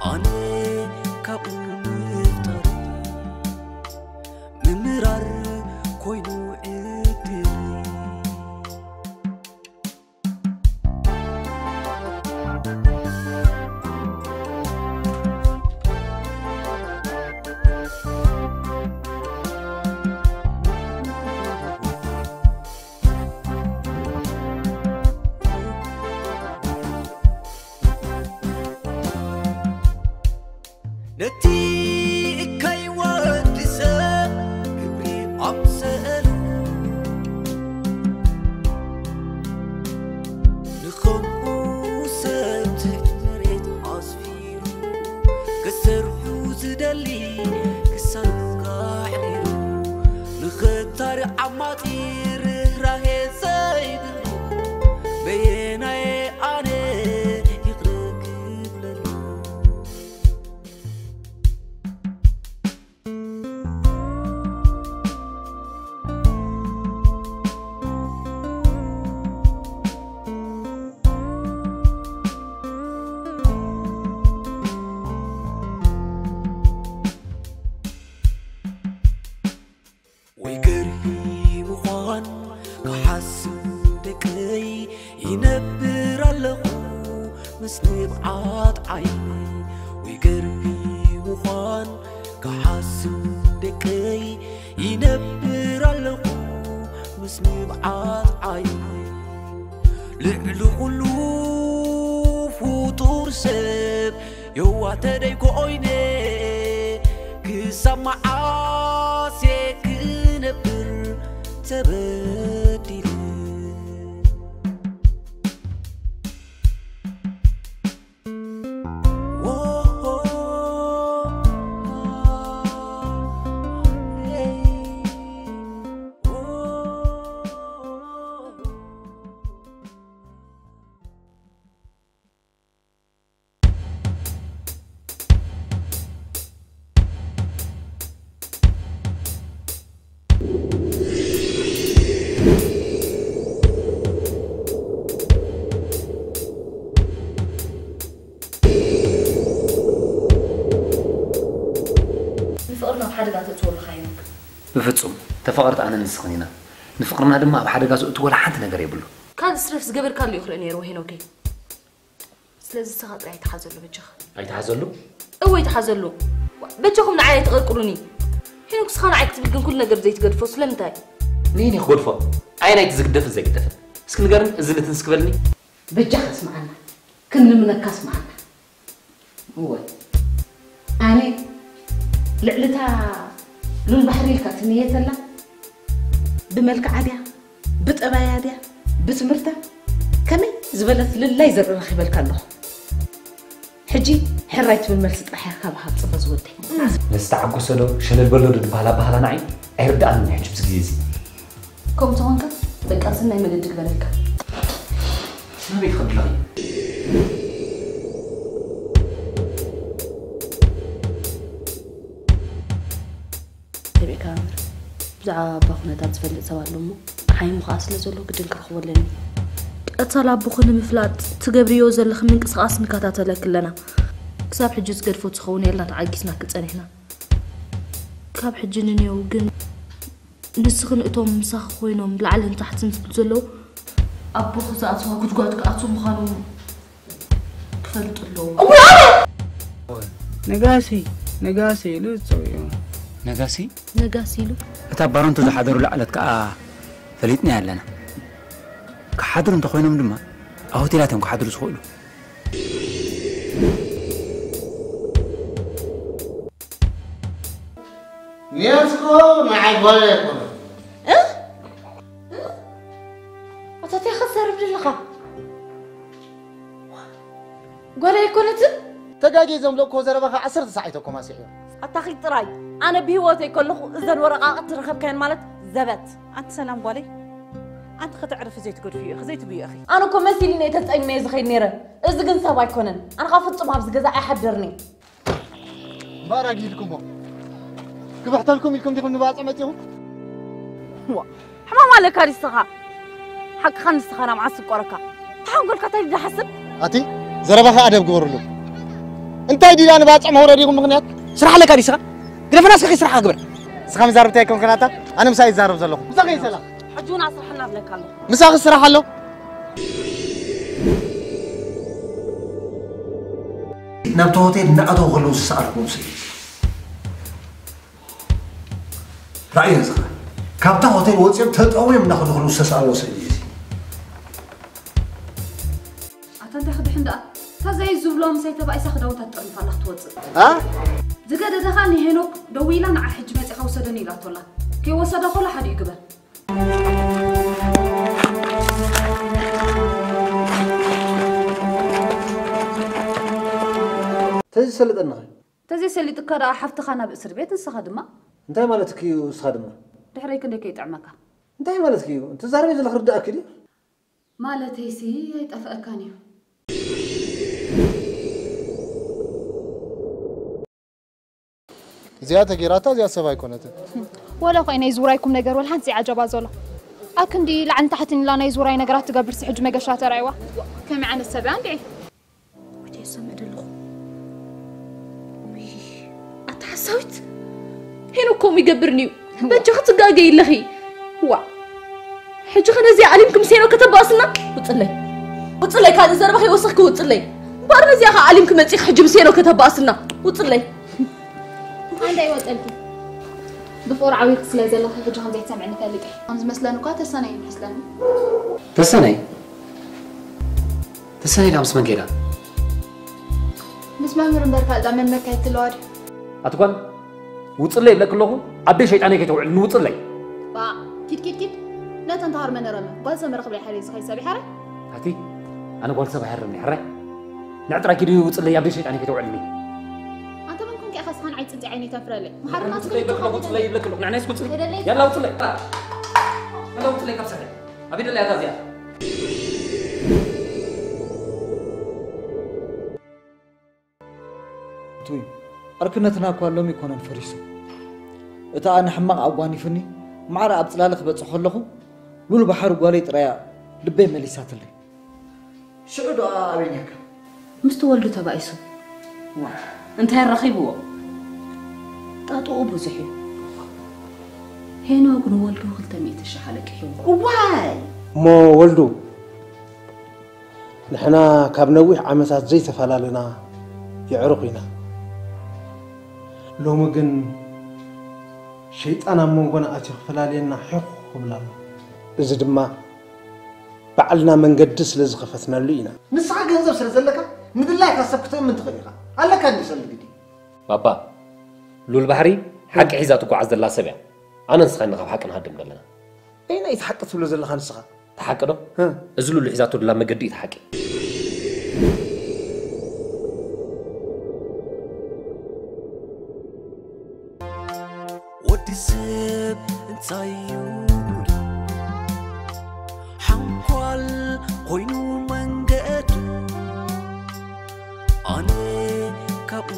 ኣነ ካብኡ ምፍጣር ምምራር ኮይኑ ዕድል። ነቲ እካይ ወዲ ሰብ ክብሪ ኣምሰሉ ንኸምኡ ሰብ ትሕቲ መሬት ኣስፊሩ ክሰርሑ ዝደሊ ክሳኑ ካዕቢሩ ንኽታሪ ዓማጺ ርህራሄ ዘይብሉ በየናየ ኣነ ይቕረ ክብለሉ። ወይ ገርሂ ምዃን ክሓስብ ደቀይ ይነብር ኣለኹ ምስ ንብዓት ዓይነይ። ወይ ገርሂ ምዃን ክሓስብ ደቀይ ይነብር ኣለኹ ምስ ንብዓት ዓይነይ። ልዕሊ ኩሉ ፍጡር ሰብ የዋተደይ ኮይነ ክሳብ መዓስ ክነብር ተበዲለ። ንፍቕርና ኣብ ሓደጋ ተእትወሉ ኸ ሄኖክ? ብፍጹም። ተፋቐርቲ ኣነን ንስኽን ኢና። ንፍቕርና ድማ ኣብ ሓደጋ ዘእቱ ወላ ሓንቲ ነገር የብሉ። ካልእ ስረፍ ዝገበርካሉ እዩ ክርኢ ነይርዎ ሄኖከይ። ስለዚ ንስኻ ጥራይ ኣይትሓዘሉ በጃኻ። ኣይትሓዘሉ? እወ ኣይትሓዘሉ። በጃኹም ንዓይ ኣይትቐርቅሩኒ። ሄኖክ ንስኻ ንዓይ ክትብል ግን ኩሉ ነገር ዘይትገድፎ ስለምንታይ? ንየኒ ክገድፎ? ኣየናይ እቲ ዝግደፍን ዘይግደፍን? እስኪ ንገርኒ፣ እዝን እትን እስኪ በልኒ። በጃኻ ስምዓና፣ ክንልምነካ ስምዓና። እወ ኣነ ልዕልታ ሉል ባሕሪ ኢልካ ትንየተላ ብመልክዓ ድያ ብጠባያ ድያ ብትምህርታ ከመይ ዝበለት ልላይ ዘርኢ ረኺበልካ ኣለኹ። ሕጂ ሕራይ ትብል መልሲ ጥራሕ እያ ካብ ሃብ ጽበ ዝወደይ። ንዝተዓጎሰ ዶ ሸለል በሎ ዶ ዝበሃል ኣባህላ ንዓይ ኣይርድኣንን እዩ ሕጂ ብዚ ግዜ እዚ። ከምኡ ተኾንካ በቃ ሰናይ መገዲ ግበረልካ። ናበይ ትኸዲ ኣለኺ? ሰሚዕካ ኣምር። ብዛዕባ ኣባ ኩነታት ዝፈልጥ ሰብ ኣሎ እሞ ሓይሙ ከኣ ስለ ዘሎ ግድን ክረኽቦ ኣለኒ። ቀታል ኣቦኺ ንምፍላጥ ትገብርዮ ዘለኺ ምንቅስቓስ ንከታተለኪ ኣለና። ክሳብ ሕጂ ዝገድፎ ትኸውን ኢልና ተዓጊስናኪ ጸኒሕና። ካብ ሕጂ ንኔው ግን ንስኽን እቶም ምሳኺ ኮይኖም ላዕልን ታሕትን ዝብሉ ዘለዉ ኣቦኺ ዝኣተዋ ጉድጓድ ክኣትዉ ምዃኖም ክፈልጡ ኣለዎም። ነጋሲ፣ ነጋሲ ኢሉ ዝጸውዑ። ነጋሲ? ነጋሲ ኢሉ? እታ ባረንቱ ዝሓደሩላ ዕለት ከኣ ፈሊጥናያ ኣለና። ክሓድሩ እንተኾይኖም ድማ ኣብ ሆቴላት እዮም ክሓድሩ ዝኽእሉ። ኔስኮ ንዓይ ጓል ኣይኮነትን። እ? ኣታ እንታይ ክትዛረብ ዘለኻ? ጓል ኣይኮነትን? ተጋግየ ዘምለጥኩዎ ዘረባኻ ዓሰርተ ሰዓት ኣይተኮማሲዕዮ። ኣታ ኺድ ጥራይ፣ ኣነ ብህይወተይ ከለኹ እዘን ወረቓቕቲ ረኸብካየን ማለት ዘበት። ኣንቲ ሰላም ጓለይ፣ ኣንቲ ከተዕርፊ ዘይትገድፍዮ ኢኺ፣ ዘይትብዮ ኢኺ። ኣነ እኮ መሲልኒ እየ ተጸሚመ ዝኸይድ ነይረ። እዚ ግን ሰብ ኣይኮነን። ኣነ ኸኣ ፍጹም ኣብዚ ገዛ ኣይሓድርን እየ። እምበኣር ኣግሂድኩሞ። ክብሕተልኩም ኢልኩም ዲኹም ንባጽዕ መጺኹም? ዋ፣ ሕማም ኣለካ ድዩ ንስኻ? ሓቅኻ ንስኻ ናብ ዓስ ቆረካ። ተሓንጎልካ እንታይ ድሓስብ? ኣቲ ዘረባኻ ኣደብ ግበርሉ። እንታይ ዲላ ንባጽዕ መውረዲኹም ምኽንያት? ስራሕ ኣለካ ድዩ ስኻ? ግደፈና እስከ ስራሕካ ግበር። ንስኻ መዛርብቲ ኣይኮንክን ኣታ፣ ኣነ ምሳይ ይዛረብ ዘለኹ። ምሳኺ ይሰላ። ሕጂ እውን ኣስርሐና እብለካ ኣለኹ። ምሳኺ ስራሕ ኣሎ። ናብቲ ሆቴል እናኣተዉ ከለዉ ዝሰኣልኩዎም ስእሊ። ራእዮ እዚ ኸኣ ካብታ ሆቴል ወጺኦም ተጠውዮም እናኸዱ ከለዉ ዝተሰኣልዎ ስእሊ እዩ እዚ። ኣታ እንታይ ክድሕን ደኣ? እታ ዘይ ዝብሎ ምሳይ ተባኢሳ ክዳውንታ ትጠርንፋ ኣላ ክትወጽእ። ኣ? ዝገደደ ኸኣ ንሄኖክ ደዊላ ንዓ ሕጂ መጺኻ ውሰደኒ ኢላቶ ኣላ። ከይወሰዳ ከሎ ሓዲኡ ግበር። ተዘይሰለጠና ኸ? ተዘይሰሊጥካ ደኣ ሓፍትኻ ናብ እስር ቤት ንስኻ ድማ እንታይ ማለትኪ እዩ? ንስኻ ድማ ድሕረይ ክንደይ ከይጥዕመካ? እንታይ ማለትኪ እዩ? ትዛረቢ ዘለኺ ርዳእኪ ድዩ? ማለተይሲ ኣይጠፍአካን እዩ። እዚኣ ተጌራታ እዚኣ ሰብ ኣይኮነትን። ወላ ኮይነ ዝውራይኩም ነገር ወላ ሓንቲ ዓጀባ ዘሎ። ኣክንዲ ላዕልን ታሕትን ኢላ ናይ ዝውራይ ነገራት ትገብር ሕጂ መገሻ ተራይዋ። ከመይ ዓይነት ሰብ እያ እንዴ? ወዲ ሰምዕ ደለኹ። ውይ፣ ኣታ ሓሳዊት። ሄኖክ ከምኡ ይገብርኒ እዩ። በጃኺ ትጋገይ ኣለኺ። ዋ። ሕጂ ኸ ነዚኣ ኣሊምኪ ምስ ሄኖክ ከተባእስና? ውፅለይ። ውፅለይ፣ ካልእ ዘረባ ከይወሰኽኪ ውፅለይ። እምበኣር ነዚኣ ኸ ኣሊምኪ መፂኺ ሕጂ ምስ ሄኖክ ከተባእስና? ውፅለይ። ኣንዳ ይወፀልኪ። ብፍቕሪ ዓብይኪ ስለ ዘለኺ ሕጂ ከም ዘይትሰምዕኒ ፈልጥ እየ። ከም ዝመስለኒ እኳ ተሰነይ ይመስለኒ። ተሰነይ? ተሰነይ ዳ ምስ መን ከይዳ? ምስ መምህር እምበር ካልእ ዳ መን መካየድ ትለዋ ድዩ? ኣቲ ጓል፣ ውፅለይ ይብለኪ ኣለኹ፣ ኣደይ ሸይጣነይ ከይተውዕልኒ ውፅለይ። ባ፣ ኪድ ኪድ ኪድ። ነተን ተሃርመ ነረመ። ጓል ሰብ መረኽብ ናይ ሓይለ ዝኸይ ሰብ ይሓረ? ኣቲ፣ ኣነ ጓል ሰብ ኣይሃርምኒ፣ ሕራይ? ንዕጥራይ ኪዲ ውፅለይ፣ ኣደይ ሸይጣነይ ከይተውዕልኒ። ኣንተ መን ኮንካ ኢኻ ስኻን ዓይ ፅንፂ ዓይነይ ተፍረለይ? መሓርና ውፅለይ ይብለኪ ኣለኹ፣ ውፅለይ ይብለኪ ኣለኹ። ንዓናይስ ውፅለይ። ከይደለይ ያላ ውፅለይ። ያላ ውፅለይ ካብ ሰሐ። ኣበይ ደላ ያታ እዚኣ? እቱይ፣ ዕርክነትና እኳ ሎሚ ኣይኮነን ፈሪሱ። እቲ ኣነ ሕማቕ ኣጓኒፉኒ፣ ማዕረ ኣብ ጽላለ ክበጽሕ ከለኹ፣ ሉል ባሕሪ ጓለይ ጥራያ ልበይ መሊሳትለይ። ሽዑ ዶ ኣበይ ኔርካ? ምስቲ ወልዱ ተባኢሱ። ዋ፣ እንታይ ረኺብዎ? ጣጥኡ ብዙሕ እዩ። ሄኖክ ንወልዱ ክልተ ሚእቲ ሽሕ ኣለቂሕዎ። እዋይ! እሞ ወልዱ፣ ንሕና ካብ ነዊሕ ዓመታት ዘይተፈላለና የዕሩኽ ኢና። ሎሚ ግን ሸይጣን ኣብ መንጎና ኣትዩ ክፈላልየና ሒኹ ክብል ኣሎ። እዚ ድማ ባዕልና መንገዲ ስለ ዝኸፈትናሉ ኢና። ንስኻ ገንዘብ ስለ ዘለካ ንድላይካ ሰብ ክትእምን ትኽእል ኢኻ። ኣለካ እንዲ ሰልዲ ግዲ። ባባ፣ ሉል ባሕሪ ሓቂ ሒዛ ትጓዓዝ ዘላ ሰብ እያ። ኣነ ንስኻ ኢና ካብ ሓቂ ንሃድም ዘለና። በየናይ እቲ ሓቂ ትብሎ ዘለኻ ንስኻ? እቲ ሓቂ ዶ? እ። እዚ ሉል ሒዛቶ ዘላ መገዲ እዩ እቲ ሓቂ። ወዲ ሰብ እንታይ እዩ ሓንኳል ኮይኑ መንገዱ ኣነ ካብኡ